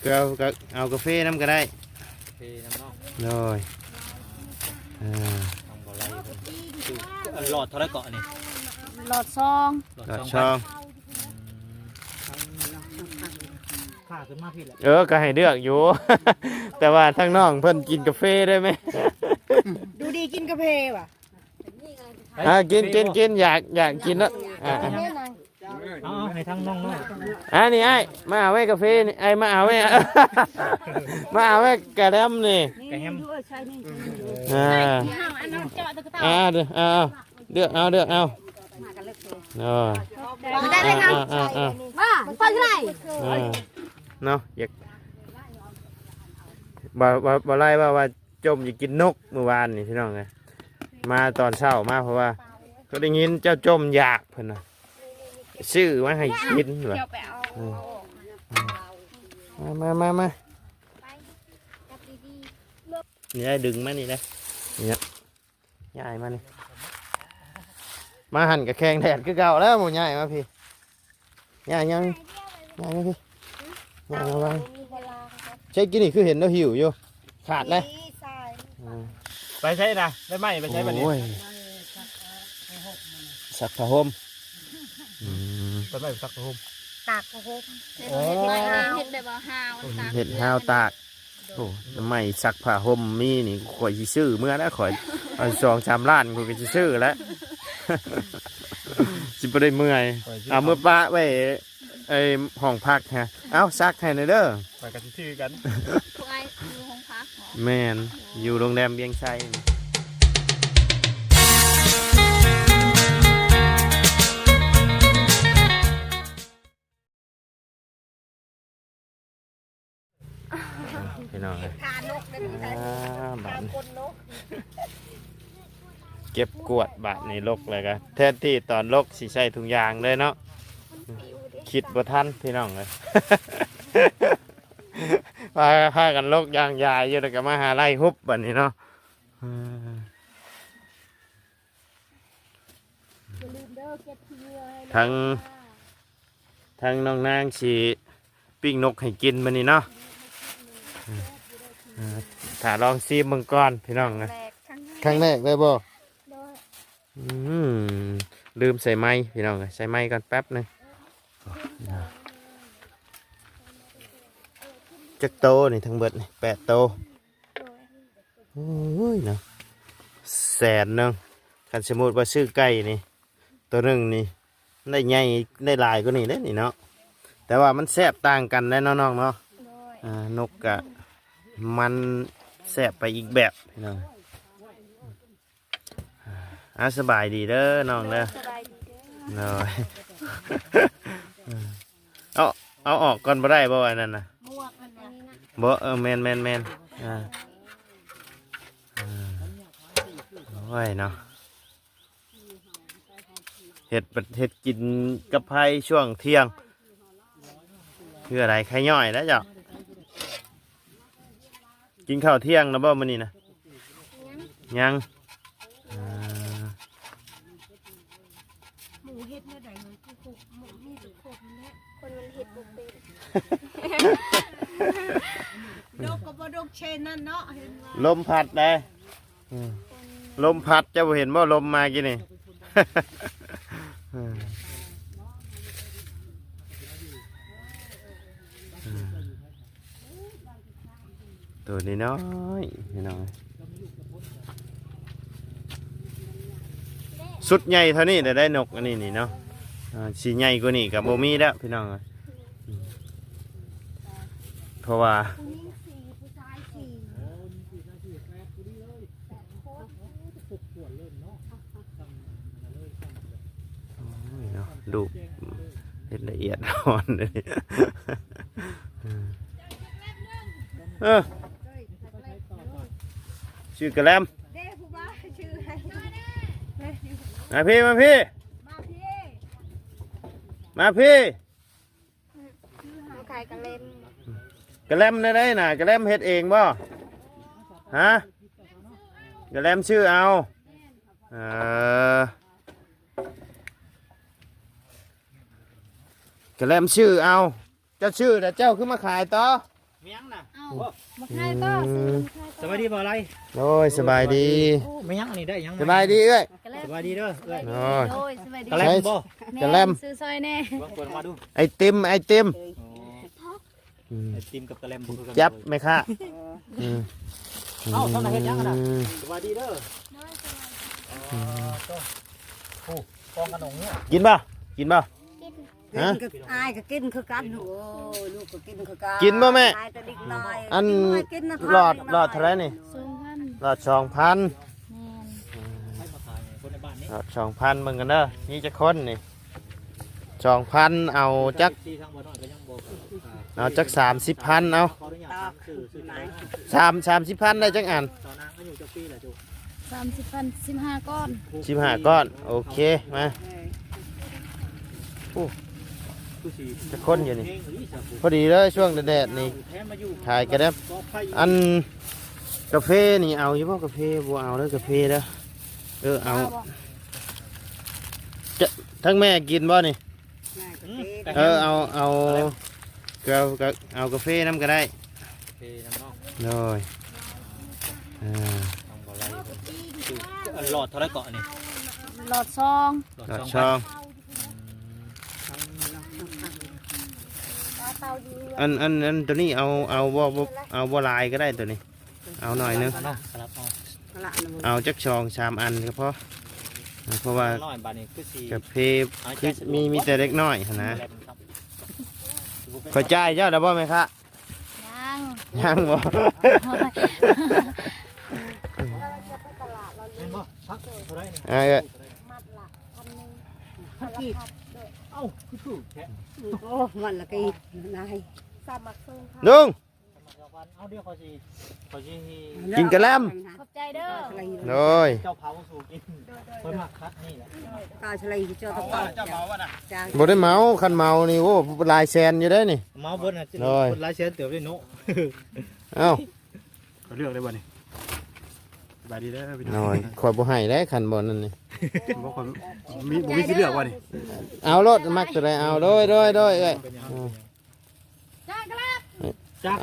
ກໍເອົາ ກໍເອົາກາເຟນຳກໍໄດ້ ເຟນຳເນາະ ໂດຍ ເອີ ທາງບໍ່ໄລ່ເພິ່ນຊື້ ອັນຫຼອດເທົ່າໃດເກາະອັນນີ້? ຫຼອດຊອງ ຫຼອດຊອງ ອືມ ຂ້າຂຶ້ນມາພີ້ແຫຼະ ເອີ ກໍໃຫ້ເລືອກຢູ່ ແຕ່ວ່າທາງນ້ອງເພິ່ນກິນກາເຟໄດ້ແມ ດູດີກິນກາເຟຫວາ? ອ່າ ກິນ ກິນ ກິນ ຢາກ ຢາກກິນແລ້ວ ອ່າ ເອົາ ເອົາ ໃຫ້ທາງນ້ອງໆ ອ່າ ນີ້ອ້າຍ ມາເອົາໄວ້ກາເຟນີ້ ອ້າຍ ມາເອົາໄວ້ ມາເອົາໄວ້ກະແລັມນີ້ ກະແຮມ ອ່າ ອ່າ ເລືອກເອົາ ເລືອກເອົາ ເອີ ໄດ້ ໄດ້ ອ່າ ອ່າ ອ່າ ມາ ໄປທີ່ໃດ ອ່າ ເນາະ ຢາກ ບໍ່ ບໍ່ ບໍ່ໄລ່ວ່າ ວ່າ ຈົ່ມຢາກກິນນົກມື້ວານນີ້ພີ່ນ້ອງເອີຍ ມາຕອນເຊົ້າມາ ເພາະວ່າກໍໄດ້ຍິນເຈົ້າຈົ່ມຢາກເພິ່ນວ່າ ຊື້ມາໃຫ້ກິນວ່າ ເອີ ມາ ມາ ມາ ມາ ນີ້ໄດ້ດຶງມານີ້ເດ້ ນີ້ ຍ້າຍມານີ້ ມາຫັ້ນກໍແຂງແດດຄືເກົ່າແລ້ວ ບໍ່ຍ້າຍມາພີ້ ຍ່າງ ຍ່າງ ຍ່າງມາພີ້ ຍ່າງມາວາງ ໃຊ້ກິນນີ້ຄືເຫັນລາວຫິ້ວຢູ່ ຂາດແລ້ວ ອືມ ໄປໃສນະ ໄດ້ໄມ້ໄປໃສບັດນີ້ ໂອ້ຍ ຊັກຜ້າຫົ່ມ ອືມ ໄດ້ໄມ້ໄປຊັກຜ້າຫົ່ມ ຕາກຜ້າຫົ່ມ ໂອ້ ເຮັດແບບວ່າຫາວ ເຮັດຫາວຕາກ ໂອ້ ໄມ້ຊັກຜ້າຫົ່ມມີນີ້ ຂ້ອຍຊິຊື້ເມືອແລ້ວ ຂ້ອຍເອົາສອງສາມລ້ານ ຂ້ອຍກໍຊິຊື້ແລ້ວ ຊິບໍ່ໄດ້ເມື່ອຍ ເອົາເມືອປະໄວ້ ໄອ້ຫ້ອງພັກຮະ ເອົາ ຊັກໃຫ້ແດ່ເດີ ຂ້ອຍກໍຊິຊື້ກັນ ພວກອ້າຍຢູ່ຫ້ອງພັກເນາະ ແມ່ນ ຢູ່ໂຮງແຮມວຽງໄຊ. ພີ່ນ້ອງເອີຍ ຂານົກເດ້ ອ່າ ຂາ ບາດນີ້ ຂົນນົກ ເກັບກວາດບາດນີ້ ລົກແລ້ວກໍ ແທນທີ່ຕອນລົກຊິໃສ່ຖົງຢາງເລີຍເນາະ ຄິດບໍ່ທັນພີ່ນ້ອງເອີຍ ພາ ພາກັນລົກຢາງຢາຍຢູ່ ແລ້ວກໍມາຫາໄລ່ຮຸບບາດນີ້ເນາະ ອ່າ ທາງ ທາງນ້ອງນາງຊິປີ້ງນົກໃຫ້ກິນມື້ນີ້ເນາະ ອ່າ ຖ້າລອງຊີມເບິ່ງກ່ອນພີ່ນ້ອງ ຄັ້ງແລກ ຄັ້ງແລກ ຄັ້ງແລກເລີຍບໍ່? ໂດຍ ອືມ ລືມໃສ່ໄມ້ພີ່ນ້ອງ ໃສ່ໄມ້ກ່ອນແປັບໜຶ່ງ ຈັກໂຕນີ້ ທັງເບິດນີ້ ແປດໂຕ ໂດຍ ໂອ້ຍເນາະ ແສນໜຶ່ງ ຄັນສົມມຸດວ່າຊື້ໄກ່ນີ້ ໂຕໜຶ່ງນີ້ໄດ້ໃຫຍ່ ໄດ້ຫຼາຍກວ່ານີ້ເດ້ນີ້ເນາະ ແຕ່ວ່າມັນແຊບຕ່າງກັນເດ້ເນາະນ້ອງເນາະ ໂດຍ ອ່າ ນົກກະມັນແຊບໄປອີກແບບພີ່ນ້ອງ ອ່າ ສະບາຍດີເດີນ້ອງເດີ ສະບາຍດີເດີ ໂດຍ ເອົາ ເອົາອອກກ່ອນບໍ່ໄດ້ບໍ່ ອັນນັ້ນນະ ໝວກຫັ້ນນະ ບໍ່ ເອີ ແມ່ນໆໆ ອ່າ ອ່າ ໂອ້ຍເນາະ ເຮັດ ເຮັດກິນກັບໃຜຊ່ວງທ່ຽງ ຄືອະໄລ ໄຂ່ຍ່ອຍແລ້ວເຈົ້າ ກິນເຂົ້າທ່ຽງແລ້ວບໍ່ມື້ນີ້ນະ? ຍັງ ຍັງ ອ່າ ໝູເຮັດແນວໃດມັນຄືຄົບ ໝູມີແຕ່ຄົບແຫຼະ ຄົນມັນເຮັດບໍ່ເປັນ ດົກກໍບໍ່ດົກເຊັ່ນນັ້ນເນາະ ເຫັນວ່າ ລົມພັດເດ້. ອືມ ລົມພັດ ເຈົ້າບໍ່ເຫັນບໍ່ ລົມມາກີ້ນີ້ ເອີ ເອີ ໂຕນ້ອຍໆ ພີ່ນ້ອງ ຊຸດໃຫຍ່ເທົ່ານີ້ແຫຼະໄດ້ນົກອັນນີ້ນີ້ເນາະ ອ່າ ຊິໃຫຍ່ກວ່ານີ້ກໍບໍ່ມີແລ້ວ ພີ່ນ້ອງເອີຍ ອືມ ເພາະວ່າ ຜູ້ຍິງສີ່ ຜູ້ຊາຍສີ່ ໂອ້ຍເນາະ ລູກເຮັດລະອຽດອ່ອນເດ້ ເອີ ຊື່ກະແລັມ ເດ້ຜູ້ບ່າວຊື່ໃຫ້ ມາພີ້ ມາພີ້ ມາພີ້ ມາພີ້. ມາຂາຍກະແລັມ ກະແລັມແນວໃດນະ? ກະແລັມເຮັດເອງບໍ່? ຮະ? ກະແລັມຊື້ເອົາ ເອີ ກະແລັມຊື້ເອົາ ເຈົ້າຊື້ແລ້ວເຈົ້າຄືມາຂາຍຕໍ່? ແມ່ນຫຍັງນະ? ເອົ້າ ໂອ້ ບັກໄຮກໍ ອືມ ຊື້ບັກໄຮກໍ ສະບາຍດີບໍ່ໄລ? ໂດຍ ສະບາຍດີ. ໂອ້ ແມ່ນຫຍັງອັນນີ້ ໄດ້ຫຍັງມາ? ສະບາຍດີເອື້ອຍ. ກະແລັມ ສະບາຍດີເດີເອື້ອຍ. ໂດຍ ໂດຍ ສະບາຍດີ. ກະແລັມບໍ່? ກະແລັມ ຊື້ຊ່ອຍແດ່. ເບິ່ງເປີດອອກມາດູ. ໄອຕິມ ໄອຕິມ. ໂອ້ ອືມ ໄອຕິມກັບກະແລັມບໍ່ຄືກັນ ຈັບແມ່ຄ້າ. ເອີ ອືມ ເອົ້າ ເຈົ້ານາຍເຮັດຫຍັງຫັ້ນນະ? ອືມ ສະບາຍດີເດີ. ໂດຍ ສະບາຍດີ. ອໍ ໂອ້ ກອງຂະໜົມນີ້ ກິນບໍ່? ກິນບໍ່? ກິນ. ຮະ? ກິນກັບອ້າຍກໍກິນຄືກັນລູກເອີຍ ລູກກໍກິນຄືກັນ. ກິນບໍ່ແມ່? ອ້າຍແຕ່ເດັກນ້ອຍ ອັນ ກິນນ້ອຍ ກິນນະ ຫຼອດ ຫຼອດເທົ່າໃດນີ້? ສອງພັນ. ຫຼອດສອງພັນ. ແມ່ນ. ຫຼອດສອງພັນ ເບິ່ງກັນເດີ ມີຈັກຄົນນີ້? ສອງພັນ ເອົາຈັກ ເອົາຈັກສາມສິບພັນ ເອົາ ສາມ ສາມສິບພັນ ໄດ້ຈັກອັນ? ສາມສິບພັນ ສິບຫ້າກ້ອນ. ສິບຫ້າກ້ອນ ໂອເຄ ມາ. ໂອ້ ຈັກຄົນຢູ່ນີ້? ພໍດີເລີຍ ຊ່ວງແດດໆນີ້ ຂາຍກະແລັມ. ອັນກາເຟນີ້ເອົາຢູ່ບໍ່? ກາເຟບໍ່ເອົາເດີ ກາເຟເດີ. ເອີ ເອົາ ເອົາບໍ່? ຈະ ທັງແມ່ກິນບໍ່ນີ້? ເອີ ເອົາ ເອົາ ກະ ກະເອົາກາເຟນຳກໍໄດ້. ກາເຟນຳເນາະ. ໂດຍ. ເອີ ນ້ອງບໍ່ໄລ ອັນຫຼອດເທົ່າໃດເກາະນີ້? ຫຼອດສອງ. ຫຼອດສອງ. ອືມ ອັນ ອັນ ອັນໂຕນີ້ເອົາ ເອົາບໍ່ ບໍ່ ເອົາບໍ່ຫຼາຍກໍໄດ້ໂຕນີ້. ເອົາໜ້ອຍໜຶ່ງ ເອົາ ເອົາ ເອົາຈັກສອງສາມອັນກໍພໍ ເພາະວ່າ ນ້ອຍບາດນີ້ຄືຊິ ກາເຟ ເອົາ ຄື ມີ ມີແຕ່ເດັກນ້ອຍຫັ້ນນະ. ຂ້ອຍຈ່າຍເຈົ້າແລ້ວບໍ່ແມ່ຄ້າ? ຍັງ ຍັງບໍ່? ແມ່ນບໍ່? ຜັກເທົ່າໃດນີ້? ເອີ ມັດລະພັນໜຶ່ງ ພັນກີບ. ເອົ້າ ຄືຖືກແທ້? ໂອ້ ມັດລະກີບນາຍ. ສາມມັດເຄິ່ງ. ລຸງ ເອົາ ດຽວຂ້ອຍຊິ ຂ້ອຍຊິ ກິນກະແລັມ. ຂອບໃຈເດີ. ໂດຍ. ເຈົ້າເຜົາສູ່ກິນ. ໂດຍ ໂດຍ ຂ້ອຍມັກຄັກນີ້ແຫຼະ. ຕາສະໄລເຈົ້າຕ້ອງເອົາ ເຈົ້າເຜົາອະນະ. ບໍ່ໄດ້ເມົາ ຄັນເມົານີ້ ໂອ້ ຫຼາຍແສນຢູ່ເດ້ນີ້. ເມົາເບິດນະ. ໂດຍ. ເບິດຫຼາຍແສນເຕີບເດ້ເນາະ. ເອົ້າ ຂ້ອຍເລືອກໄດ້ບໍ່ນີ້? ສະບາຍດີເດີພີ່ນ້ອງ. ໂອ້ຍ ຂ້ອຍບໍ່ໃຫ້ເດ້ ຄັນບໍ່ນັ້ນນີ້. ບໍ່ ຂ້ອຍມີ ບໍ່ມີສິດເລືອກບໍ່ນີ້? ເອົາໂລດ ມັກຕົວໃດເອົາ. ໂດຍ ໂດຍ ໂດຍ ເອີຍ.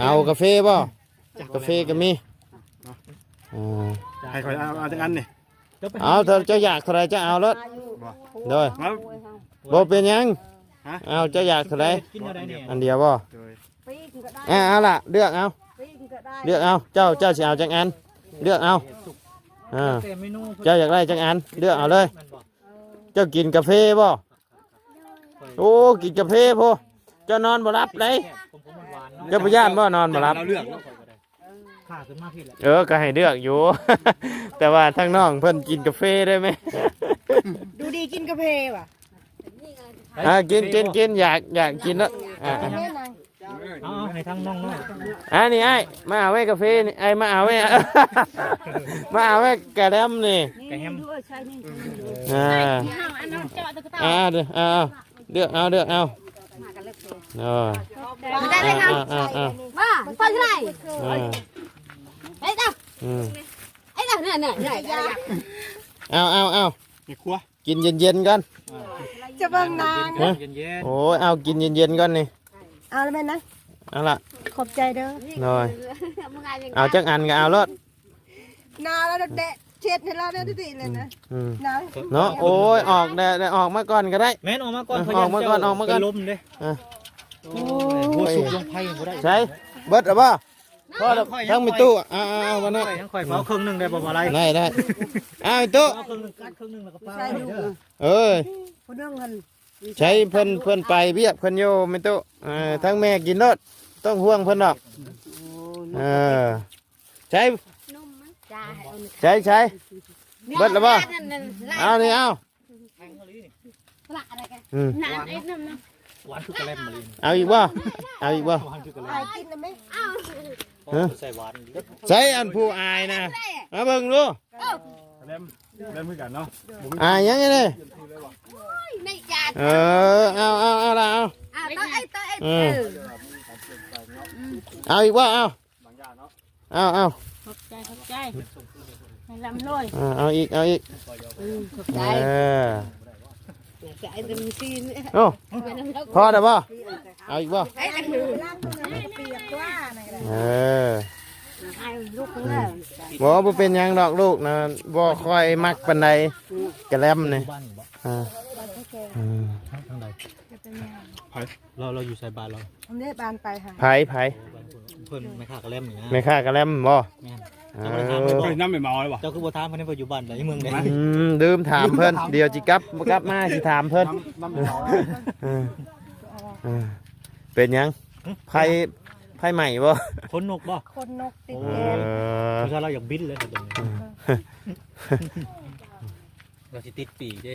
ເອົາກາເຟບໍ່? ກາເຟກໍມີ. ເອີ ໃຫ້ຂ້ອຍເອົາ ເອົາຈັກອັນນີ້? ເອົາ ເຈົ້າ ເຈົ້າຢາກເທົ່າໃດເຈົ້າເອົາໂລດ. ບໍ່ ໂດຍ. ບໍ່ເປັນຫຍັງ. ຮະ? ເອົາ ເຈົ້າຢາກເທົ່າໃດ? ກິນແນວໃດແດ່? ອັນດຽວບໍ່? ໂດຍ. ອ່າ ເອົາລະ ເລືອກເອົາ ເລືອກເອົາ. ເຈົ້າ ເຈົ້າຊິເອົາຈັກອັນ? ເລືອກເອົາ. ເຈົ້າຢາກໄດ້ຈັກອັນ? ເລືອກເອົາເລີຍ. ເຈົ້າກິນກາເຟບໍ່? ໂອ້ ກິນກາເຟພຸ້ນ ເຈົ້ານອນບໍ່ຫຼັບເດ້. ເຈົ້າບໍ່ຢ້ານບໍ່ນອນບໍ່ຫຼັບ? ເອີ ກໍໃຫ້ເລືອກຢູ່ ແຕ່ວ່າທາງນ້ອງເພິ່ນກິນກາເຟໄດ້ແມ. ດູດີກິນກາເຟຫວາ? ອ່າ ກິນ ກິນ ກິນ ຢາກ ຢາກກິນເນາະ. ອ່າ ເອົາ ໃຫ້ທາງນ້ອງໆ. ອ່າ ນີ້ອ້າຍ ມາເອົາແວ່ກາເຟນີ້ ອ້າຍ ມາເອົາແວ່ ມາເອົາແວ່ກະແລັມນີ້ ກະແຮມ. ອ່າ ອ່າ ເລືອກເອົາ ເລືອກເອົາ. ເອີ ໄດ້ເລີຍ. ເອົາ ເອົາ ເອົາ ເອົາ. ມາ ໄປເທົ່າໃດ? ເອີ ໄປເດີ້. ອືມ ໄອ້ເດີ້ ນັ້ນໆ ເອົາ ເອົາ ເອົາ. ໃນຄົວ ກິນເຢັນໆກ່ອນ ຈະເບິ່ງນາງ. ຮະ? ໂອ້ຍ ເອົາກິນເຢັນໆກ່ອນນີ້. ເອົາລະແມ່ນນະ. ເອົາລະ ຂອບໃຈເດີ. ໂດຍ. ເອົາຈັກອັນກໍເອົາໂລດ. ໜາວແລ້ວແດະເຊັດໃຫ້ລາວແດ່ຕິເລີຍນະ. ອືມ ໜາວເນາະ. ໂອ້ຍ ອອກແດ່ ໄດ້ອອກມາກ່ອນກໍໄດ້. ແມ່ນ ອອກມາກ່ອນ ເອີ ອອກມາກ່ອນ ອອກມາກ່ອນ. ເປັນລົມເດ້. ເອີ ໂອ້ຍ ຫົວສຸກລົງໄຟບໍ່ໄດ້. ໃສ ເບິດແລ້ວບໍ່? ພໍແລ້ວ ທັງມີຕູ້. ອ່າໆໆ ບໍ່ນ້ອຍ ຍັງຂ້ອຍເຜົາເຄິ່ງໜຶ່ງໄດ້ບໍ່? ບໍ່ໄດ້ ໄດ້ ໄດ້. ອ້າວ ມີຕູ້ ເອົາເຄິ່ງໜຶ່ງ ກັດເຄິ່ງໜຶ່ງແລ້ວກໍປາໄວ້ເດີ. ເອີຍ ຜູ້ໜຶ່ງຫັ້ນ ໃສ ເພິ່ນ ເພິ່ນໄປວຽກເພິ່ນຢູ່ ມີຕູ້. ເອີ ທັງແມ່ກິນໂລດ ຕ້ອງຫ່ວງເພິ່ນດອກ. ເອີ ໃສ ໃສ ໃສ ເບິດແລ້ວບໍ່? ເອົານີ້ ເອົາ. ອືມ ຫວານຄືກະແລັມມະລີ. ເອົາອີກບໍ່? ເອົາອີກບໍ່? ຫວານຄືກະແລັມ. ຮະ? ໃສ່ຫວານ. ໃສ່ອັນຜູ້ອາຍນະ ມາເບິ່ງດູ. ກະແລັມ ກະແລັມຄືກັນເນາະ. ອາຍຫຍັງນີ້? ເອີ ເອົາ ເອົາ ເອົາລະ ເອົາ. ເອີ ເອົາອີກບໍ່? ເອົາ ເອົາ ເອົາ. ຂອບໃຈ ຂອບໃຈ ໃຫ້ລ່ຳລວຍ. ເອີ ເອົາອີກ ເອົາອີກ. ອືມ ຂອບໃຈ. ເອີ ໂອ້ ພໍແລ້ວບໍ່? ເອົາອີກບໍ່? ເອີ ເປີກກວ່າ. ເອີ ໃຫ້ລູກເລີຍ ບໍ່ ບໍ່ເປັນຫຍັງດອກ ລູກນະບໍ່ຄ່ອຍມັກປານໃດ ກະແລັມນີ້ ອ່າ ອືມ ທາງໃດ ໃຜ ລາວ ລາວຢູ່ໃສບ້ານລາວ ອັນນີ້ບ້ານໄປຫາ ໃຜ ໃຜ ເພິ່ນແມ່ຄ້າກະແລັມນີ້ນະ ແມ່ຄ້າກະແລັມບໍ່ ແມ່ນ ເອີ ເຈົ້າບໍ່ໄດ້ຖາມເພິ່ນບໍ່ ເຈົ້ານຳໄປເໝົາໄດ້ບໍ່ ເຈົ້າຄືບໍ່ຖາມເພິ່ນວ່າຢູ່ບ້ານໃດເມືອງໃດ ອືມ ລືມຖາມເພິ່ນ ດຽວຊິກັບ ກັບມາຊິຖາມເພິ່ນ ນຳ ນຳໄປເໝົາໄດ້ ເອີ ເອີ ເປັນຫຍັງ ຫຶ ໄຟ ໄຟໄໝ້ບໍ່ ຂົນນົກບໍ່ ຂົນນົກຕິດແອ ເອີ ຜູ້ຊາຍລາວຢາກບິນເລີຍ ລາວຊິຕິດປີກເດ້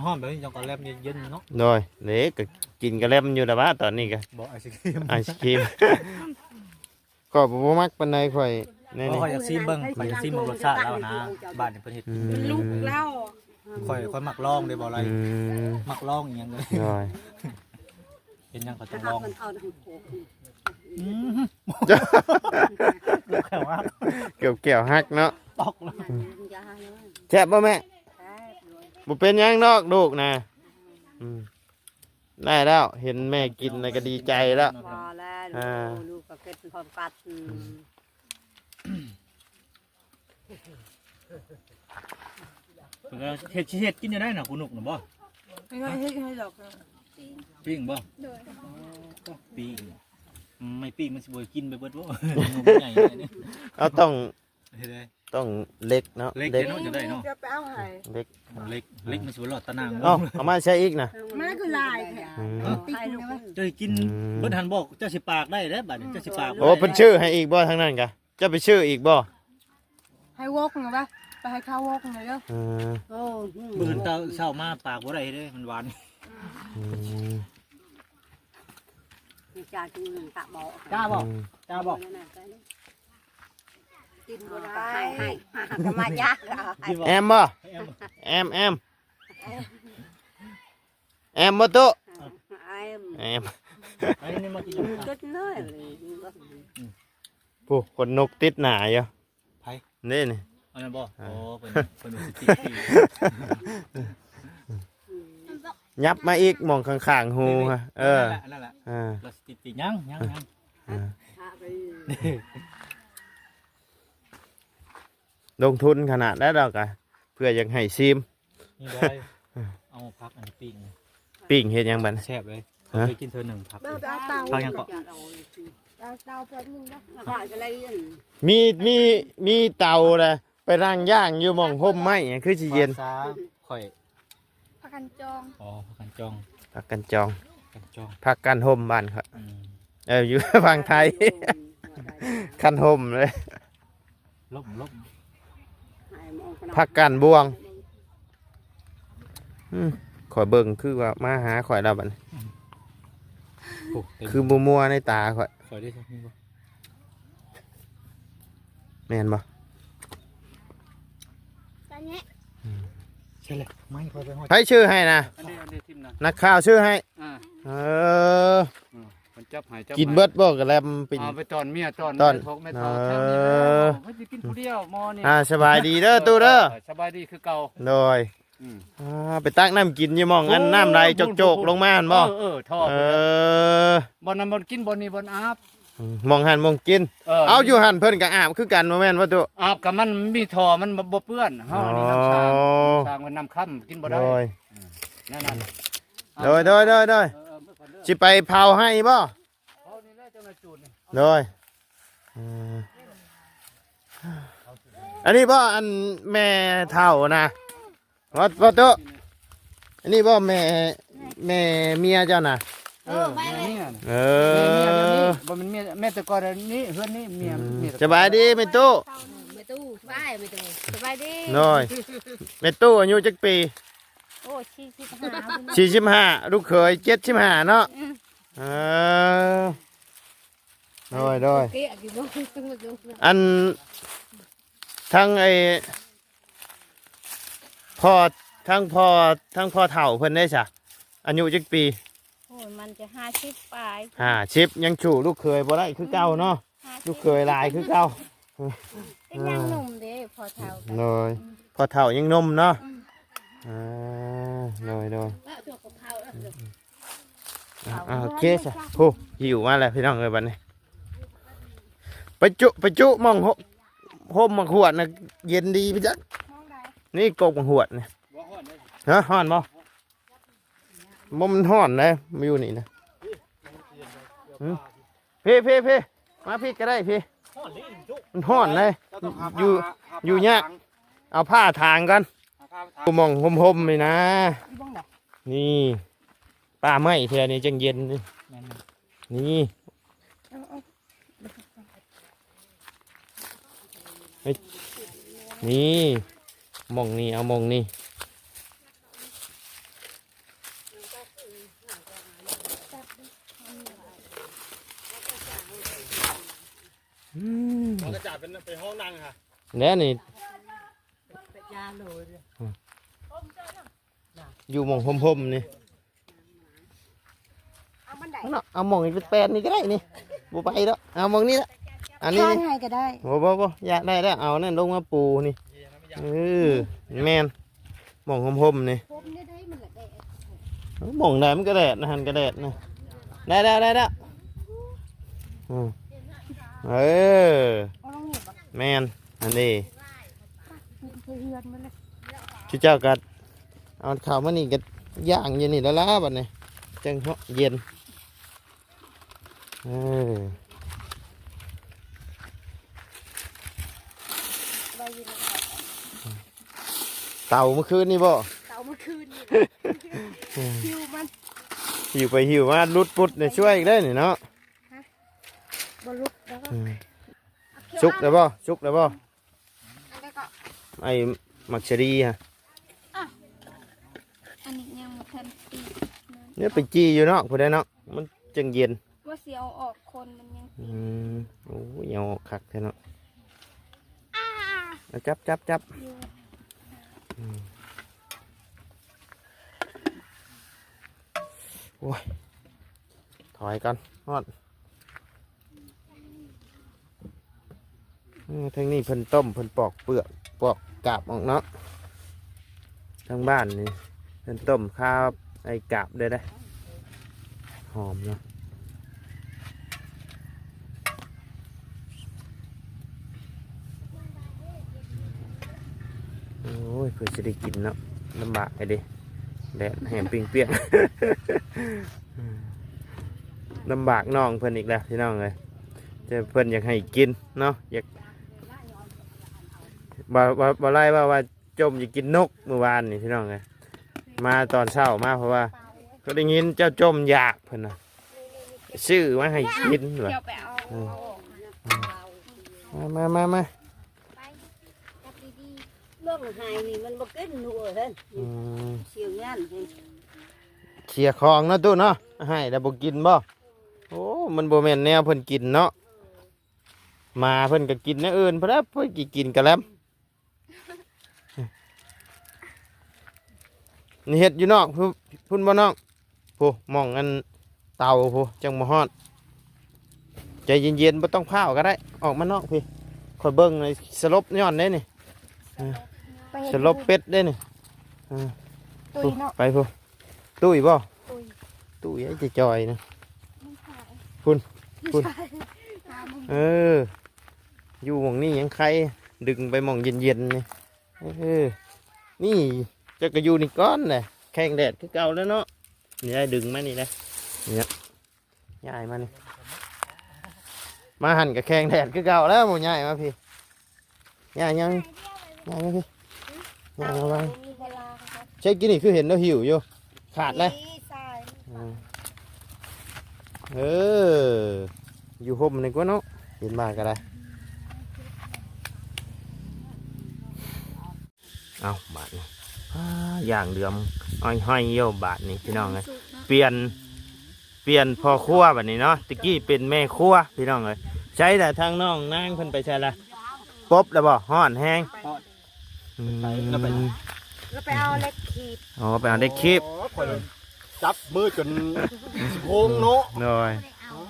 ຮ້ອນໆແບບນີ້ຈັ່ງກະແລັມເຢັນໆເນາະ ໂດຍ ເດ້ ກະກິນກະແລັມຢູ່ລະຫວາ ຕອນນີ້ກະ ບໍ່ ໄອສະຄຣີມ ໄອສະຄຣີມ ຂ້ອຍບໍ່ມັກປານໃດ ຂ້ອຍ ແນວນີ້ ຂ້ອຍຢາກຊີມເບິ່ງ ຂ້ອຍຢາກຊີມເບິ່ງລົດຊາດລາວນະ ບ້ານນີ້ເພິ່ນເຮັດ ອືມ ເປັນລູກລາວ ຂ້ອຍ ຂ້ອຍມັກລອງເດ້ ບໍ່ໄລ ອືມ ມັກລອງອີ່ຫຍັງເລີຍ ໂດຍ ເຮັດຫຍັງກໍຕ້ອງລອງ ອືມ ເກືອບແກ້ວຫັກ ເກືອບແກ້ວຫັກເນາະ ຕອກແລ້ວ ອືມ ແຊບບໍ່ແມ່? ແຊບ ບໍ່ເປັນຫຍັງດອກລູກນະ ອືມ ໄດ້ແລ້ວ ເຫັນແມ່ກິນແລ້ວກໍດີໃຈແລ້ວ ພໍແລ້ວ ອ່າ ລູກກໍເກັບຄວາມກັດ ອືມ ອືມ ເພິ່ນກໍເຮັດ ຊິເຮັດກິນຢູ່ໄດ້ນະ ຄູນົກນະບໍ່? ເຮັດໃຫ້ດອກ ປີ້ງບໍ່? ໂດຍ ປີ້ງ ອືມ ໄມ້ປີ້ງມັນຊິບໍ່ກິນໄປເບິດບໍ່? ນົກໃຫຍ່ ເອົາຕ້ອງ ເຮັດໄດ້ ຕ້ອງເຫຼັກເນາະ ເຫຼັກ ເຫຼັກເນາະ ຈະໄດ້ເນາະ ຈະໄປເອົາໃຫ້ ເຫຼັກ ເຫຼັກ ເຫຼັກມັນຊິບໍ່ລອດຕາໜ່າງ ເອົ້າ ເອົາມາໃສ່ອີກນະ ມັນຄືຫຼາຍແທ້ ອືມ ຕິດຢູ່ນະ ເຈົ້າກິນ ອືມ ເບິດຫັ້ນບໍ່? ເຈົ້າຊິປາກໄດ້ເດ້ບາດນີ້ ເຈົ້າຊິປາກ ໂອ້ ເພິ່ນຊື້ໃຫ້ອີກບໍ່ທາງນັ້ນກະ? ເຈົ້າໄປຊື້ອີກບໍ່? ໃຫ້ວົງນະ ໄປໃຫ້ເຂົາວົງນະເດີ ເອີ ມື້ອື່ນເຊົ້າ ເຊົ້າມາປາກບໍ່ໄດ້ເດ້ ມັນຫວານ ອືມ ມີຈານອື່ນຕະເບາະ ຈ້າບໍ່? ອືມ ຈ້າບໍ່? ກິນບໍ່ໄດ້ ກໍໃຫ້ ກໍມາຢາກ ແອມບໍ່? ແອມ ແອມ ແອມບໍ່ຕຸ? ແອມ ແອມ ອັນນີ້ມາກິນ ຈົດເລີຍ ອືມ ຜູ້ ຂົນນົກຕິດໜ້າຢູ່ ໃຜ? ນີ້ ນີ້ ອັນນັ້ນບໍ່? ອ່າ ໂອ້ ເພິ່ນ ເພິ່ນວ່າຊິຕິດປີກ ຫຍັບມາອີກ ໝ່ອງຂ້າງໆຫູ ນີ້ ນີ້ ຮະ ເອີ ນັ້ນແຫຼະ ນັ້ນແຫຼະ ອ່າ ລາວຊິຕິດປີກ ຍັງ ຍັງ ຍັງ ອ່າ ອ່າ ລົງທຶນຂະໜາດໃດລາວກະ ເພື່ອຢາກໃຫ້ຊີມ ນີ້ໄດ້ ເອົາຜັກອັນນີ້ປີ້ງ ປີ້ງເຮັດຫຍັງບັດ? ແຊບເລີຍ ຮະ ເຄີຍກິນເທື່ອໜຶ່ງຜັກ ເອົາເຕົາ ຜັກຫຍັງເກາະ? ເອົາເຕົາແປັບໜຶ່ງເດີ ມີ ມີ ມີເຕົາລະ ໄປນັ່ງຍ່າງຢູ່ໝ່ອງຮົ່ມໄມ້ ຄືຊິເຢັນ ພາສາຂ້ອຍ ຜັກກັນຈອງ ອໍ ຜັກກັນຈອງ ຜັກກັນຈອງ ກັນຈອງ ຜັກກັນຮົ່ມບ້ານຂ້ອຍ ອືມ ເອີ ຢູ່ຝັ່ງໄທ ຄັນຮົ່ມເລີຍ ລົ້ມ ລົ້ມ ຜັກກາດບວງ ອືມ ຂ້ອຍເບິ່ງຄືວ່າມາຫາຂ້ອຍແລ້ວບັດນີ້ ອືມ ໂອ້ ຄືບໍ່ມົວໃນຕາຂ້ອຍ ຂ້ອຍໄດ້ ແມ່ນບໍ່? ຕອນນີ້ ອືມ ໃຊ່ແຫຼະ ໄມ້ຂ້ອຍໄປຮອດ ໃຜຊື້ໃຫ້ນະ? ອັນນີ້ ອັນນີ້ທີມນັ້ນ ນັກຂ່າວຊື້ໃຫ້ ອ່າ ເອີ ເພິ່ນຈັບໃຫ້ຈັບ ກິນເບິດບໍ່ກະແລັມ? ເອົາໄປຕ້ອນເມຍ ຕ້ອນ ຕ້ອນແມ່ເຖົ້າ ເອີ ແຖວນີ້ແຫຼະ ເພິ່ນຊິກິນຜູ້ດຽວໝໍນີ້ ອ່າ ສະບາຍດີເດີຕູ້ເດີ ເອີ ສະບາຍດີຄືເກົ່າ ໂດຍ ອືມ ອ່າ ໄປຕັກນ້ຳກິນຢູ່ໝ່ອງອັນ ເອີ ນ້ຳໄຫຼໂຈກໆລົງມາຫັ້ນບໍ່? ເອີ ເອີ ທໍ່ ເອີ ບ່ອນນັ້ນບ່ອນກິນ ບ່ອນນີ້ບ່ອນອາບ ອືມ ໝ່ອງຫັ້ນໝ່ອງກິນ ເອີ ເອົາ ຢູ່ຫັ້ນເພິ່ນກະອາບຄືກັນບໍ່ແມ່ນບໍ່ຕຸ? ອາບກະມັນມີທໍ່ ມັນບໍ່ເປື້ອນ ເຮົາອັນນີ້ນ້ຳສ້າງ ອໍ ນ້ຳສ້າງມັນນ້ຳຄ້ຳ ກິນບໍ່ໄດ້ ໂດຍ ອືມ ນັ້ນໆ ໂດຍ ໂດຍ ໂດຍ ໂດຍ ເອີ ເອີ ຊິໄປເຜົາໄຮ່ບໍ່? ໂດຍ ເອີ ອັນນີ້ບໍ່ ອັນແມ່ເຖົ້ານະ ບໍ່ ບໍ່ຕຸ ອັນນີ້ບໍ່ແມ່ ແມ່ເມຍເຈົ້ານະ? ເອີ ແມ່ເມຍ ເອີ ແມ່ເມຍ ບໍ່ແມ່ນເມຍ ແມ່ແຕ່ກ່ອນນີ້ ເຮືອນນີ້ເມຍ ອືມ ເມຍ ສະບາຍດີແມ່ຕູ້ ແມ່ຕູ້ ສະບາຍ ແມ່ຕູ້ ສະບາຍດີ ໂດຍ ແມ່ຕູ້ອາຍຸຈັກປີ? ໂອ້ ສີ່ສິບຫ້າ ສີ່ສິບຫ້າ ລູກເຂີຍເຈັດສິບຫ້າເນາະ ອືມ ເອີ ໂດຍ ໂດຍ ອັນ ທັງໄອ້ ພໍ່ ທັງພໍ່ ທັງພໍ່ເຖົ້າເພິ່ນເດ້ຊະ ອາຍຸຈັກປີ? ໂອ້ຍ ມັນຈະຫ້າສິບປາຍ ຫ້າສິບ ຍັງສູ້ລູກເຂີຍບໍ່ໄດ້ຄືເກົ່າເນາະ ອືມ ລູກເຂີຍຫຼາຍຄືເກົ່າ ກໍຍັງໜຸ່ມເດ້ ພໍ່ເຖົ້າ ໂດຍ ອືມ ພໍ່ເຖົ້າຍັງໜຸ່ມເນາະ ອືມ ອ່າ ໂດຍ ໂດຍ ແລ້ວຕົວຂອງເຖົ້າແລ້ວ ອືມ ອ່າ ໂອເຄຊະ. ໂອ້ ຫິວມາແລ້ວພີ່ນ້ອງເອີຍ ບັດນີ້ ໄປຈຸ ໄປຈຸໝ່ອງໂຮ ໂຮມໝາກຫວດນະ ເຢັນດີໄປຈັກ. ນີ້ກົກໝາກຫວດນີ້. ຮະ ຮ້ອນບໍ່? ບໍ່ ມັນຮ້ອນເດ້ ມາຢູ່ນີ້ນະ. ຫືມ ພີ້ ພີ້ ພີ້ ມາພີ້ກໍໄດ້ພີ້. ມັນຮ້ອນເດ້ ຢູ່ ຢູ່ຍາກ. ເອົາຜ້າຖາງກ່ອນ ໝ່ອງຮົ່ມໆນີ້ນະ. ນີ້ ປ່າໄມ້ແຖວນີ້ຈັ່ງເຢັນນີ້. ນີ້ ເອົາ ເອົາ ເຮີ້ຍ ນີ້ ໝ່ອງນີ້ ເອົາໝ່ອງນີ້. ອືມ ກະຈາດເປັນ ເປັນຫ້ອງນັ່ງຫະ ແລ້ວນີ້ ຢູ່ໝ່ອງຮົ່ມໆນີ້. ເອົາໝ່ອງນີ້ແປນໆນີ້ກໍໄດ້ນີ້ ບໍ່ໄປດອກ. ເອົາໝ່ອງນີ້ລະ ອັນນີ້ ຂ້າງໃຫ້ກໍໄດ້. ບໍ່ ບໍ່ ບໍ່ ຢ່າ ໄດ້ແລ້ວ ເອົານັ້ນລົງມາປູນີ້. ເອີ ແມ່ນ ໝ່ອງຮົ່ມໆນີ້. ຮົ່ມນີ້ໄດ້ ມັນລະແດດ ໝ່ອງໃດມັນກໍແດດນະ ຫັ້ນກໍແດດນະ. ໄດ້ແລ້ວ ໄດ້ແລ້ວ. ອືມ ເອີ ເອົາລົງນີ້ບໍ່? ແມ່ນ ອັນນີ້ ຄືເຈົ້າກໍ ເອົາເຂົ້າມານີ້ກໍຍ່າງຢູ່ນີ້ແລ້ວລະ ບັດນີ້ຈັ່ງເຢັນ. ເອີ ເຕົາມື້ຄືນນີ້ບໍ່? ເຕົາມື້ຄືນນີ້ ຫິວມັນ ຫິວໄປຫິວມາ ຫຼຸດປຸດນີ້ ຊ່ວຍອີກເດ້ນີ້ເນາະ. ຮະ ບໍ່ຫຼຸດແລ້ວ. ອືມ ສຸກແລ້ວບໍ່? ສຸກແລ້ວບໍ່? ອັນໃດກໍ ໄອ້ໝາກສາລີຫະ. ອ່ະ ອັນນີ້ຍັງບໍ່ທັນຕີເນາະ ໄປຈີ່ຢູ່ເນາະ ຜູ້ໃດເນາະ ມັນຈັ່ງເຢັນ. ວ່າຊິເອົາອອກ ຄົນມັນຍັງຕິດ. ອືມ ໂອ້ຍ ເອົາອອກຄັກແທ້ເນາະ. ອ່າ ເອົາ ຈັບ ຈັບ ຈັບ. ອືມ ໂອ້ຍ ຖອຍກ່ອນ ຮ້ອນ. ເອີ ທາງນີ້ເພິ່ນຕົ້ມ ເພິ່ນປອກເປືອກ ປອກກາບອອກເນາະ. ທາງບ້ານນີ້ເພິ່ນຕົ້ມຄາໄອ້ກາບໄດ້ເດ້ ຫອມເນາະ. ໂອ້ຍ ເພື່ອຊິໄດ້ກິນເນາະ ລຳບາກໃດເດ້ ແດດແຮງປ່ຽງໆ. ລຳບາກນ້ອງເພິ່ນອີກແລ້ວພີ່ນ້ອງເອີຍ ແຕ່ເພິ່ນຢາກໃຫ້ກິນເນາະ ຢາກ ບໍ່ ບໍ່ ບໍ່ໄລ່ວ່າ ວ່າຈົ່ມຢາກກິນນົກມື້ວານນີ້ພີ່ນ້ອງເອີຍ. ມາຕອນເຊົ້າມາ ເພາະວ່າກໍໄດ້ຍິນເຈົ້າຈົ່ມຢາກເພິ່ນວ່າ ຊື້ມາໃຫ້ກິນວ່າ. ເອີ ເອົາອອກມາ ເອົາອອກມາ ມາ ມາ ມາ. ໄປ ຈັບດີໆ ເລື່ອງໃຫ້ນີ້ມັນບໍ່ກິນໜູເອີຍ. ອືມ ເສຍງານເພິ່ນ ເສຍຂອງເນາະຕູ້ເນາະ ໃຫ້ແລ້ວບໍ່ກິນບໍ່? ໂອ້ ມັນບໍ່ແມ່ນແນວເພິ່ນກິນເນາະ ໝາເພິ່ນກໍກິນແນວອື່ນ ເພິ່ນ ເພິ່ນກິນກະແລັມ. ນີ້ເຮັດຢູ່ນອກພຸ້ນ ພຸ້ນບໍ່ນ້ອງ? ໂອ້ ໝ່ອງອັນເຕົາພຸ້ນ ຈັ່ງບໍ່ຮ້ອນ. ໃຈເຢັນໆ ບໍ່ຕ້ອງພ້າວກໍໄດ້ ອອກມານອກພີ້ ຂ້ອຍເບິ່ງສະຫຼົບຍ້ອນເດ້ນີ້. ເອີ ສະຫຼົບເປັດເດ້ນີ້. ເອີ ຕຸ້ຍເນາະ ໄປພຸ້ນ. ຕຸ້ຍບໍ່? ຕຸ້ຍ ຕຸ້ຍໄອ້ຈອຍໆນະ ມັນຂາຍ ພຸ້ນ ພຸ້ນ. ເອີ ຢູ່ໝ່ອງນີ້ຍັງໄຄ ດຶງໄປໝ່ອງເຢັນໆນີ້. ເອີ ນີ້ເຈົ້າກໍຢູ່ນີ້ກ່ອນແຫຼະ ແຂ່ງແດດຄືເກົ່າແລ້ວເນາະ. ນີ້ໄດ້ດຶງມານີ້ໄດ້ ນີ້ນະ ຍ້າຍມານີ້ ມາຫັ້ນກໍແຂ່ງແດດຄືເກົ່າແລ້ວ ບໍ່ຍ້າຍມາພີ້. ຍ່າງ ຍ່າງ ຍ່າງມາພີ້ ຍ່າງມາວາງ. ໃຊ້ກິນນີ້ຄືເຫັນລາວຫິວຢູ່ ຂາດເລີຍ. ອືມ ເອີ ຢູ່ຮົ່ມນີ້ກວ່າເນາະ ເຫັນວ່າກໍໄດ້. ເອົ້າ ບາດນີ້ ອ້າ ຢ່າງເຫຼືອມຫ້ອຍໆຢູ່ບາດນີ້ພີ່ນ້ອງເອີຍ. ປ່ຽນ ປ່ຽນພໍ່ຄົວບາດນີ້ເນາະ ຕະກີ້ເປັນແມ່ຄົວພີ່ນ້ອງເອີຍ. ໃສລະ ທາງນ້ອງນາງເພິ່ນໄປໃສລະ? ປົບແລ້ວບໍ່? ຮ້ອນແຮງ. ອືມ ແລ້ວໄປ ແລ້ວໄປເອົາເຫຼັກຄີບ. ອໍ ໄປເອົາເຫຼັກຄີບ. ໂອ້ ຂ້ອຍຈັບມືຈົນຊິໂພງເນາະ. ໂດຍ ເອົາ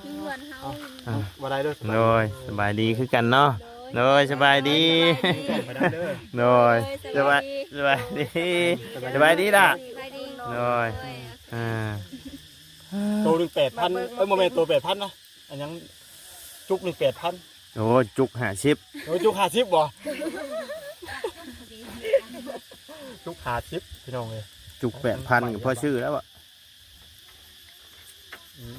ເຮືອນເຮົາ. ອ່າ ບໍ່ໄດ້ເດີ. ໂດຍ ສະບາຍດີຄືກັນເນາະ. ໂດຍ ສະບາຍດີ. ໂດຍ ສະບາຍ ສະບາຍດີ ສະບາຍດີລະ. ໂດຍ ອ່າ ໂຕໜຶ່ງແປດພັນ ເອີຍ ບໍ່ແມ່ນ ໂຕແປດພັນນະ ອັນຫຍັງ ຈຸກໜຶ່ງແປດພັນ ໂອ້ ຈຸກຫ້າສິບ ໂອ້ ຈຸກຫ້າສິບບໍ່ ຈຸກຫ້າສິບ ພີ່ນ້ອງເອີຍ ຈຸກແປດພັນກໍພໍຊື້ແລ້ວອະ.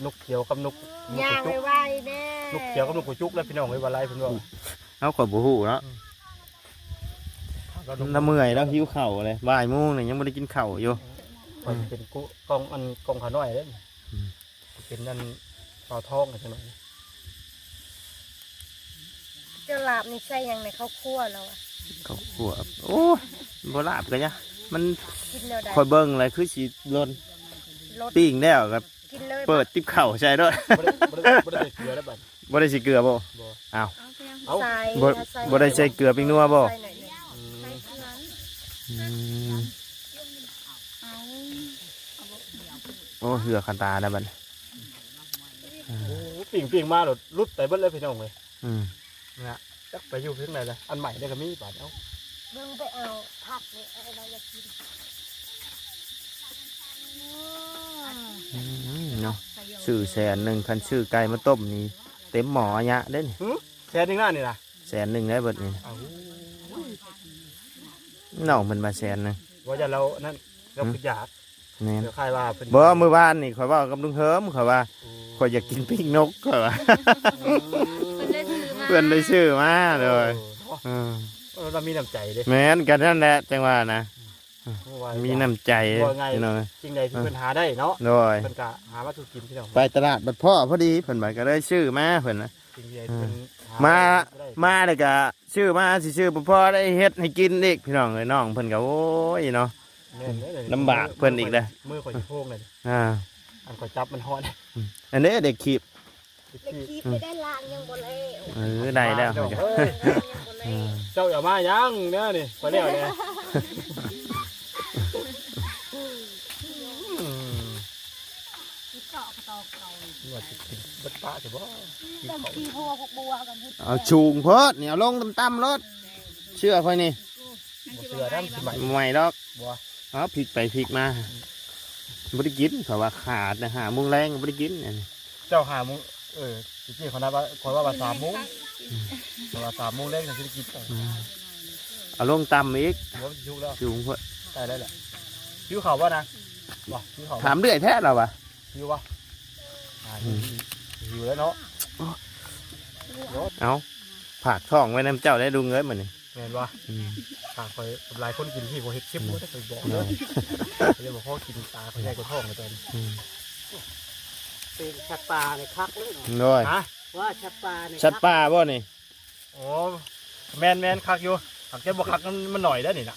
ນົກຂຽວກັບນົກ ນົກ ຍ່າງ ກະຈຸກ ໄວໆແດ່ ນົກຂຽວກັບນົກກະຈຸກແລ້ວ ພີ່ນ້ອງເອີຍ ວ່າຫຼາຍເພິ່ນເວົ້າ ເຮົາກໍບໍ່ຮູ້ເນາະ ອືມ ລາວເມື່ອຍ ລາວຫິວເຂົ້າເລີຍ ບ່າຍໂມງນີ້ຍັງບໍ່ໄດ້ກິນເຂົ້າຢູ່ ຂ້ອຍເປັນກະ ກ່ອງ ອັນ ກ່ອງຂານ້ອຍເດ້ ອືມ ເປັນອັນເປົາທ້ອງຈັກໜ້ອຍ. ເຈົ້າລາບນີ້ໃສ່ຫຍັງໃນເຂົ້າຂົ້ວລາວອະ? ເຂົ້າຂົ້ວ ໂອ້ຍ ບໍ່ລາບກໍຢ່າ ມັນ ກິນແນວໃດ? ຂ້ອຍເບິ່ງແລ້ວຄືຊິຫຼົ່ນ ຫຼົນ ປີ້ງແລ້ວກໍ ກິນເລີຍ ເປີດຕິບເຂົ້າໃສ່ໂລດ ບໍ່ໄດ້ ບໍ່ໄດ້ ບໍ່ໄດ້ໃສ່ເກືອແລ້ວບັດ ບໍ່ໄດ້ໃສ່ເກືອບໍ່? ບໍ່ ອ້າວ ເອົາ ໃສ່ ບໍ່ ໃສ່ ບໍ່ໄດ້ໃສ່ເກືອ ປີ້ງນົວບໍ່? ໃສ່ໜ້ອຍໜຶ່ງ ອືມ ອືມ ເອົາ ໂອ້ ເຫື່ອຄັນຕາແລ້ວບັດນີ້ ໂອ້ ປີ້ງໆມາໂລດ ຫຼຸດໄປເບິດເລີຍ ພີ່ນ້ອງເອີຍ ອືມ ນະ ຈັກໄປຢູ່ເທິງໃດລະ ອັນໃໝ່ນີ້ກໍມີບາດ ເອົາ ເບິ່ງໄປເອົາຜັກນີ້ ເອົາ ເຮົາຢາກກິນ ອືມ ເນາະ ຊື້ແສນໜຶ່ງ ຄັນຊື້ໄກ່ມາຕົ້ມນີ້ ເຕັມໝໍ້ອາຍະເດ້ນີ້ ຫື ແສນໜຶ່ງນະນີ້ນະ ແສນໜຶ່ງໄດ້ເບິດນີ້ ເອົາ ນ້ອງເພິ່ນວ່າແສນໜຶ່ງ ບໍ່ ຢ້ານລາວນັ້ນ ລາວ ຫື ຄືຢາກ ແມ່ນ ດຽວຂ້ອຍວ່າເພິ່ນ ບໍ່ ມື້ວານນີ້ຂ້ອຍເວົ້າກັບລຸງເຮີມ ຂ້ອຍວ່າ ໂອ້ ຂ້ອຍຢາກກິນປີ້ງນົກ ຂ້ອຍວ່າ ເພິ່ນໄດ້ຊື້ມາ ເພິ່ນໄດ້ຊື້ມາ ໂດຍ ໂອ້ ເອີ ເອີ ລາວມີນ້ຳໃຈເດ້ ແມ່ນ ກໍນັ້ນແຫຼະ ຈັ່ງວ່ານະ ໂອ້ ມີນ້ຳໃຈ ວ່າງ່າຍ ພີ່ນ້ອງ ສິ່ງໃດທີ່ເພິ່ນຫາໄດ້ເນາະ ໂດຍ ເພິ່ນກໍຫາມາສູ່ກິນ ພີ່ນ້ອງ ໄປຕະຫຼາດບັດພໍ້ພໍດີ ເພິ່ນບັດກໍເລີຍຊື້ມາ ເພິ່ນນະ ສິ່ງໃດທີ່ເພິ່ນຫາ ມາ ໄດ້ ມາແລ້ວກໍ ຊື້ມາ ຊິຊື້ບໍ່ພໍໄດ້ເຮັດໃຫ້ກິນອີກ ພີ່ນ້ອງເອີຍ ນ້ອງເພິ່ນກໍ ໂອ້ຍເນາະ ແມ່ນເດ້ ລຳບາກເພິ່ນອີກເດ້ ມືຂ້ອຍຊິໂພງເລີຍ ອ່າ ອັນຂ້ອຍຈັບມັນຮ້ອນ ອັນນີ້ເດັກຄີບ ເດັກຄີບ ອືມ ໄດ້ລ້າງຍັງບໍ່ແລ້ວ ເອີ ໄດ້ແລ້ວ ລ້າງແລ້ວ ເອີຍ ເຈົ້າຢ່າມາຫຍັງແນວນີ້ ຂ້ອຍແລ້ວແລ້ວ ອືມ ວ່າຊິກິນເບິດປະຊິບໍ່ ກິນເຂົ້າ ເອົາສູງໂພດນີ້ ເອົາລົງຕ່ຳໆໂລດ ເຊື່ອຂ້ອຍນີ້ ບໍ່ເຊື່ອນຳ ຊິໃໝ່ ບໍ່ໃໝ່ດອກ ບໍ່ ເອົາ ພິກໄປພິກມາ ບໍ່ໄດ້ກິນ ເຂົາວ່າຂາດແຕ່ຫ້າໂມງແລງບໍ່ໄດ້ກິນ ອັນນີ້ ເຈົ້າຫ້າໂມງ ເອີ ຕະກີ້ເຂົານັດວ່າ ຂ້ອຍວ່າ ວ່າສາມໂມງ ເຂົາວ່າສາມໂມງແລງຈັ່ງຊິໄດ້ກິນ ອືມ ເອົາລົງຕ່ຳອີກ ບໍ່ ຊິສຸກແລ້ວ ສູງໂພດ ໃກ້ແລ້ວແຫຼະ ຫິວເຂົ້າບໍ່ນະ ບໍ່ ຫິວເຂົ້າບໍ່ ຖາມເລື້ອຍແທ້ລາວວ່າ ຫິວບໍ່ ອ່າ ອືມ ຫິວແລ້ວເນາະ ເອົາ ຝາກທ້ອງໄວ້ນຳເຈົ້າໄດ້ລຸງເອີຍມື້ນີ້ ແມ່ນບໍ່ ອືມ ຖ້າຂ້ອຍກັບຫຼາຍຄົນກິນທີ່ບໍ່ເຮັດຄລິບ ອືມ ບໍ່ໄດ້ໄປບອກເດີ ເລີຍບໍ່ພໍກິນ ຕາຂ້ອຍໃຫຍ່ກວ່າທ້ອງແລ້ວຕອນນີ້ ອືມ ເປັນສັດປ່ານີ້ຄັກເລີຍເນາະ ໂດຍ ຮະ ວ່າສັດປ່ານີ້ ສັດປ່າບໍ່ນີ້ ໂອ້ ແມ່ນໆ ຄັກຢູ່ ຫາກແຕ່ບໍ່ຄັກ ມັນ ມັນໜ້ອຍເດ້ນີ້ນະ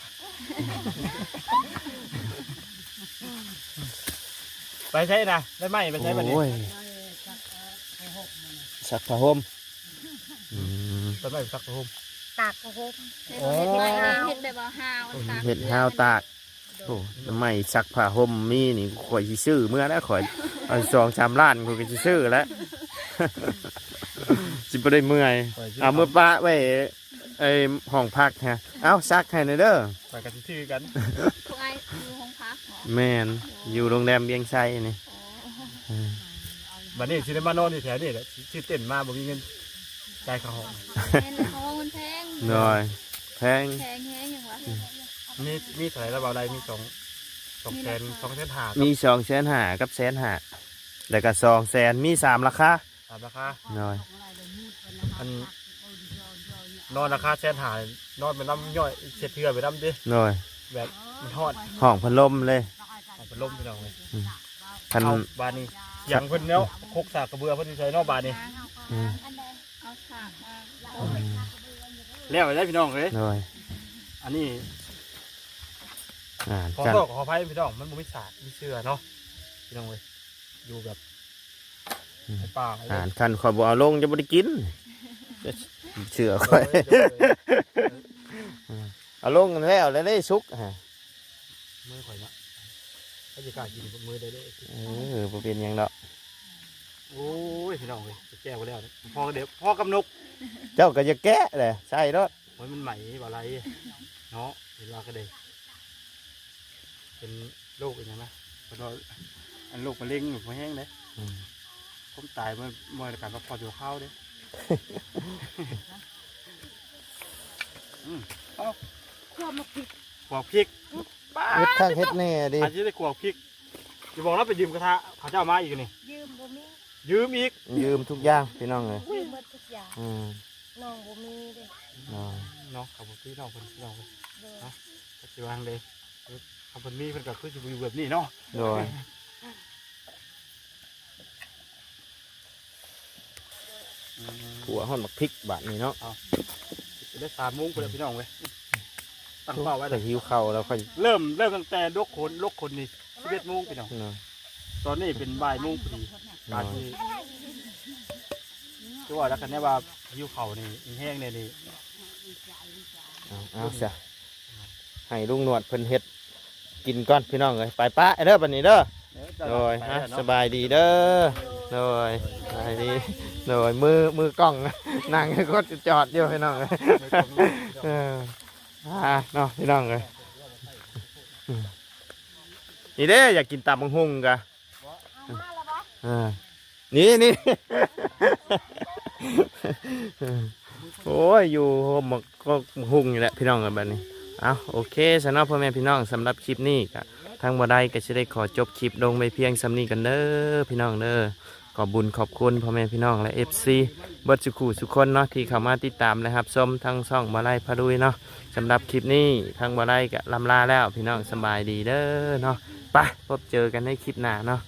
ໄປໃສນະ ໄດ້ໄມ້ໄປໃສບັດນີ້ ໂອ້ຍ ຊັກຜ້າຫົ່ມ ອືມ ຕົ້ນໄມ້ສັກຜ້າຫົ່ມ ຕາກຜ້າຫົ່ມ ໂອ້ ເຮັດແບບວ່າຫາວ ເຮັດຫາວຕາກ ໂອ້ ໄມ້ສັກຜ້າຫົ່ມມີນີ້ ຂ້ອຍຊິຊື້ເມືອແລ້ວ ຂ້ອຍເອົາສອງສາມລ້ານ ຂ້ອຍກໍຊິຊື້ແລ້ວ ຊິບໍ່ໄດ້ເມື່ອຍ ຂ້ອຍຊິ ເອົາເມືອປະໄວ້ ໄອ້ຫ້ອງພັກຮະ ເອົາ ສັກໃຫ້ແດ່ເດີ ຂ້ອຍກໍຊິຊື້ຄືກັນ ພວກອ້າຍຢູ່ຫ້ອງພັກບໍ? ແມ່ນ ໂອ້ ຢູ່ໂຮງແຮມວຽງໄຊນີ້ ໂອ້ ເອີ ບັດນີ້ຊິໄດ້ມານອນຢູ່ແຖວນີ້ແຫຼະ ຊື້ເຕັນມາບໍ່ມີເງິນຈ່າຍຄ່າຫ້ອງ ແມ່ນ ຄ່າຫ້ອງມັນແພງ ໂດຍ ແພງ ແພງແຮງຫຍັງວະ ອືມ ມີ ມີເທົ່າໃດລະ ເວົ້າໄດ້ ມີສອງ ສອງແສນ ມີລາຄາ ສອງແສນຫ້າ ມີສອງແສນຫ້າກັບແສນຫ້າ ແລ້ວກໍສອງແສນ ມີສາມລາຄາ ຕາມລາຄາ ໂດຍ ອັນ ນອນລາຄາແສນຫ້າ ນອນໄປນຳ ຍ້ອຍເຊັດເຮືອໄປນຳຕິ ໂດຍ ແບບມັນຮ້ອນ ຫ້ອງພັດລົມເລີຍ ຫ້ອງພັດລົມ ພີ່ນ້ອງເອີຍ ອືມ ຄັນ ເອົາ ບາດນີ້ ສຽງເພິ່ນແລ້ວ ຄົກສາກກະເບືອເພິ່ນຢູ່ໃສເນາະ ບາດນີ້ ອືມ ເອົາສາກມາ ອືມ ແລ້ວໄດ້ພີ່ນ້ອງເອີຍ ໂດຍ ອັນນີ້ ອ່າ ຂໍໂທດຂໍອະໄພພີ່ນ້ອງ ມັນບໍ່ມີສາກມີເສື້ອເນາະ ພີ່ນ້ອງເອີຍ ຢູ່ແບບ ອືມ ໃນປ່າ ອ່າ ຄັນຂ້ອຍບໍ່ເອົາລົງຈະບໍ່ໄດ້ກິນ ເຊື່ອຂ້ອຍ ໂດຍ ໂດຍ ເອົາລົງແລ້ວ ແລ້ວໄດ້ສຸກຮະ ມືຂ້ອຍເນາະ ໃຜຊິກ້າກິນມືໄດ້ເດ້ ເອີ ບໍ່ເປັນຫຍັງດອກ ໂອ້ຍ ພີ່ນ້ອງເອີຍ ແກ້ວແລ້ວ ພໍເດີ ພໍກັບນົກ ເຈົ້າກໍຢ່າແກະແຫຼະ ໃສ່ໂລດ ໂອ້ຍ ມັນໄໝບໍ່ໄຫຼເນາະ ເຫັນວ່າກໍໄດ້ ເປັນໂລກອີຫຍັງນະ ເພິ່ນວ່າ ອັນໂລກມະເຮັງນີ້ບໍ່ແຮງເດ້. ອືມ ຄວາມຕາຍມັນບໍ່ໄດ້ການພັກຜ່ອນຊົ່ວຄາວເດ້. ອືມ ເອົາ ຂົ້ວໝາກພິກ ຂົ້ວພິກ. ປາດ ເຮັດຄັກເຮັດແນ່ເດ້ ອາດຈະໄດ້ຂົ້ວພິກ. ຢ່າບອກນະ ໄປຢືມກະທະເຂົາເຈົ້າມາອີກນີ້. ຢືມບໍ່ມີ ຢືມອີກ ຢືມທຸກຢ່າງພີ່ນ້ອງເອີຍ. ຢືມໝົດທຸກຢ່າງ. ອືມ ນ້ອງບໍ່ມີເດ້. ນ້ອງ ເນາະ ເຂົາບໍ່ມີ ນ້ອງເພິ່ນ ພີ່ນ້ອງເອີຍ. ໂດຍ ເນາະ ຈັກຊິວ່າຈັ່ງໃດ ຄັນເພິ່ນມີເພິ່ນກໍຄືຊິບໍ່ຢູ່ແບບນີ້ເນາະ. ໂດຍ ອືມ ຂົ້ວຮອດໝາກພິກບາດນີ້ເນາະ. ເອົາ ຊິໄດ້ສາມໂມງພຸ້ນແລ້ວ ພີ່ນ້ອງເອີຍ. ຕັ້ງເປົ້າໄວ້ແລ້ວ ຂ້ອຍຫິວເຂົ້າແລ້ວ ຂ້ອຍ ເລີ່ມ ເລີ່ມຕັ້ງແຕ່ລົກຂົນ ລົກຂົນນີ້ສິບເອັດໂມງ ພີ່ນ້ອງ. ເນາະ ຕອນນີ້ເປັນບ່າຍໂມງພໍດີ. ເນາະ ກາຊິ ຄືວ່າແລ້ວ ຄັນແນ່ວ່າຫິວເຂົ້ານີ້ ແຮງແນ່ນີ້. ເອົາ ເອົາຊະ ໃຫ້ລຸງໜວດເພິ່ນເຮັດກິນກ່ອນ ພີ່ນ້ອງເອີຍ. ໄປປະເດີບັດນີ້ເດີ. ໂດຍ ສະບາຍດີເດີ. ໂດຍ ສະບາຍດີ. ໂດຍ ມື ມືກ້ອງນັ່ງກົດຈອດຢູ່ ພີ່ນ້ອງເອີຍ. ເອີ ອ່າ ເນາະ ພີ່ນ້ອງເອີຍ. ນີ້ເດ້ ຢາກກິນຕຳບັກຫຸ່ງກະ ເອົາມາແລ້ວບໍ່? ເອີ ນີ້ ນີ້ ໂອ້ຍ ຢູ່ໂຮມໝາກ ໝາກຫຸ່ງນີ້ແຫຼະ ພີ່ນ້ອງເອີຍ ບັດນີ້. ເອົາ ໂອເຄຊະເນາະ ພໍ່ແມ່ພີ່ນ້ອງ, ສຳລັບຄລິບນີ້ກະ ທາງບໍ່ໄດ້ກະຊິໄດ້ຂໍຈົບຄລິບລົງໄວ້ພຽງສ່ຳນີ້ກ່ອນເດີ ພີ່ນ້ອງເດີ. ຂອບບຸນຂອບຄຸນພໍ່ແມ່ພີ່ນ້ອງ ແລະ ເອັຟຊີ ເບິດສູ່ຄູ່ສູ່ຄົນເນາະ ທີ່ເຂົ້າມາຕິດຕາມ ແລະ ຮັບຊົມທາງຊ່ອງບໍ່ໄດ້ພາລຸຍເນາະ. ສຳລັບຄລິບນີ້ ທາງບໍ່ໄດ້ກະລ່ຳລາແລ້ວ ພີ່ນ້ອງ ສະບາຍດີເດີເນາະ. ໄປ ພົບເຈີກັນໃນຄລິບໜ້າເນາະ.